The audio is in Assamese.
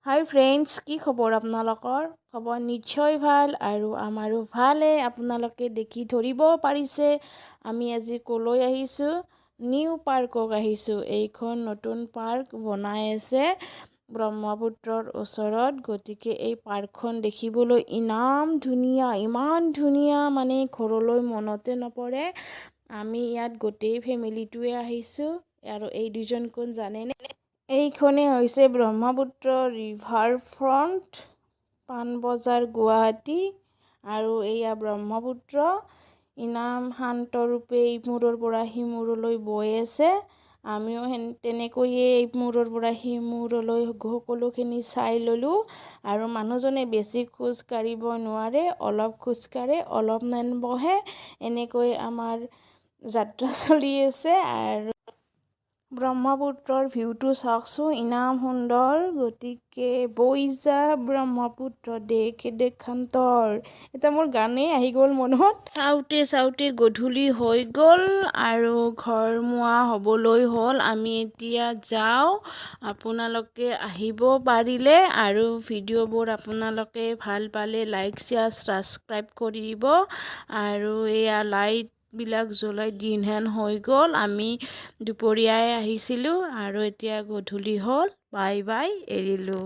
হাই ফ্ৰেণ্ডছ, কি খবৰ আপোনালোকৰ? খবৰ নিশ্চয় ভাল আৰু আমাৰো ভালে। আপোনালোকে দেখি ধৰিব পাৰিছে আমি আজি ক'লৈ আহিছোঁ। নিউ পাৰ্কক আহিছোঁ। এইখন নতুন পাৰ্ক বনাই আছে ব্ৰহ্মপুত্ৰৰ ওচৰত। গতিকে এই পাৰ্কখন দেখিবলৈ ইমান ধুনীয়া, ইমান ধুনীয়া, মানে ঘৰলৈ মনতে নপৰে। আমি ইয়াত গোটেই ফেমিলিটোৱে আহিছোঁ। আৰু এই দুজন কোন জানেনে? এইখনেই হৈছে ব্ৰহ্মপুত্ৰ ৰিভাৰ ফ্ৰণ্ট, পাণবজাৰ, গুৱাহাটী। আৰু এয়া ব্ৰহ্মপুত্ৰ, ইমান শান্ত ৰূপে ইমূৰৰ পৰা সিমূৰলৈ বৈ আছে। আমিও তেনেকৈয়ে ইমূৰৰ পৰা সিমূৰলৈ সকলোখিনি চাই ল'লোঁ। আৰু মানুহজনে বেছি খোজ কাঢ়িব নোৱাৰে, অলপ খোজকাঢ়ে, অলপমান বহে। এনেকৈ আমাৰ যাত্ৰা চলি আছে। আৰু ব্ৰহ্মপুত্ৰৰ ভিউটো চাওকচোন, ইমান সুন্দৰ। গতিকে বৈ যা ব্ৰহ্মপুত্ৰ দেশ দেশান্তৰ, এটা মোৰ গানেই আহি গ'ল মনত। চাওঁতে চাওঁতে গধূলি হৈ গ'ল আৰু ঘৰমুৱা হ'বলৈ হ'ল। আমি এতিয়া যাওঁ। আপোনালোকে আহিব পাৰিলে আৰু ভিডিঅ'বোৰ আপোনালোকে ভাল পালে লাইক, শ্বেয়াৰ, ছাবস্ক্ৰাইব কৰিব। আৰু এয়া লাইটবিলাক জ্বলাই দিন হেন হৈ গ'ল। আমি দুপৰীয়াই আহিছিলোঁ আৰু এতিয়া গধূলি হ'ল। Bye bye, এৰিলোঁ।